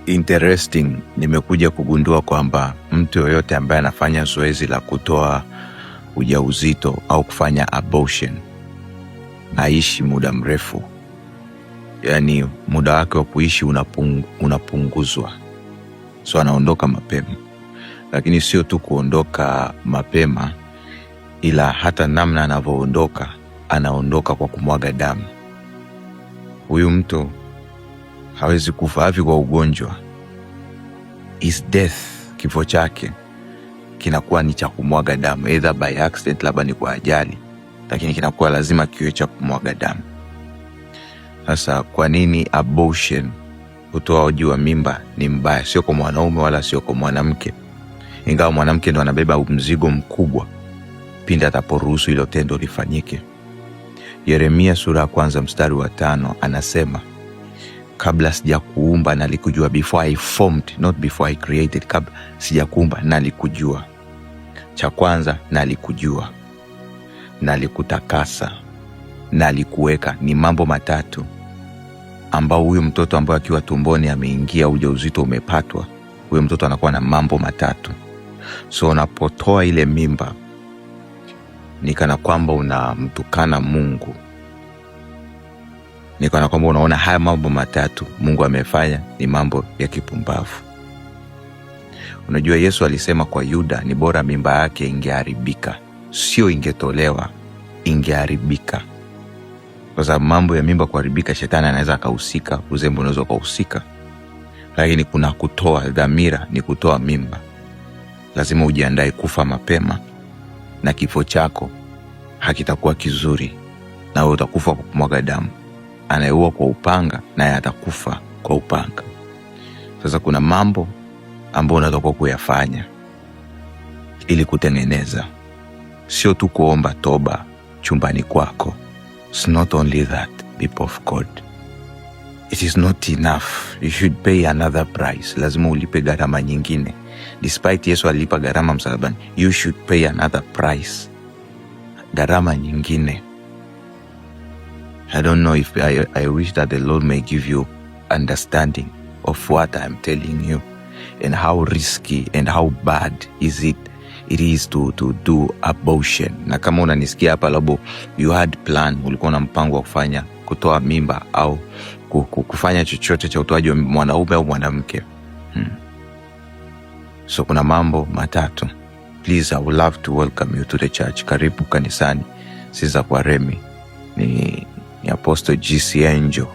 Interesting, nimekuja kugundua kwamba mtu yoyote ambaye anafanya zoezi la kutoa ujauzito au kufanya abortion haishi muda mrefu, yaani muda wake wa kuishi unapunguzwa, so anaondoka mapema. Lakini sio tu kuondoka mapema, ila hata namna anavyoondoka, anaondoka kwa kumwaga damu. Huyu mtu hawezi kufa, hafi kwa ugonjwa. His death, kifo chake kinakuwa ni cha kumwaga damu, either by accident, labda ni kwa ajali, lakini kinakuwa lazima kiwe cha kumwaga damu. Sasa kwa nini abortion, utoaji wa mimba, ni mbaya? Sio kwa mwanaume wala sio kwa mwanamke, ingawa mwanamke ndo anabeba mzigo mkubwa pindi ataporuhusu hilo tendo lifanyike. Yeremia sura ya 1 mstari wa 5 anasema, "Kabla sijakuumba nalikujua," before I formed, not before I created, kabla sijakuumba nalikujua. Cha kwanza nalikujua, nalikutakasa, nalikuweka. Ni mambo matatu ambao huyu mtoto ambaye akiwa tumboni ameingia ujauzito umepatwa, huyo mtoto anakuwa na mambo matatu. So unapotoa ile mimba ni kana kwamba unamtukana Mungu, ni kana kwamba unaona haya mambo matatu Mungu amefanya ni mambo ya kipumbavu. Unajua Yesu alisema kwa Yuda ni bora mimba yake ingeharibika, sio ingetolewa, ingeharibika. Kwa sababu mambo ya mimba kuharibika, shetani anaweza akahusika, uzembe unaweza ukahusika, lakini kuna kutoa dhamira, ni kutoa mimba. Lazima ujiandae kufa mapema, na kifo chako hakitakuwa kizuri, na wewe utakufa kwa kumwaga damu. Anayeua kwa upanga naye atakufa kwa upanga. Sasa kuna mambo ambayo unatakiwa kuyafanya ili kutengeneza, sio tu kuomba toba chumbani kwako. It's not only that, people of God. It is not enough. You should pay another price. Lazima ulipe gharama nyingine. Despite Yesu alilipa gharama msalabani, you should pay another price, gharama nyingine. I don't know if I wish that the Lord may give you understanding of what I'm telling you and how risky and how bad is it is to do abortion. Na kama unanisikia hapa, labda you had plan, ulikuwa na mpango wa kufanya kutoa mimba au kufanya chochote cha utoaji wa mwanaume au mwanamke. So kuna mambo matatu. Please, I would love to welcome you to the church. Karibu kanisani Siza kwa Remi. Ni Apostle GC Angel.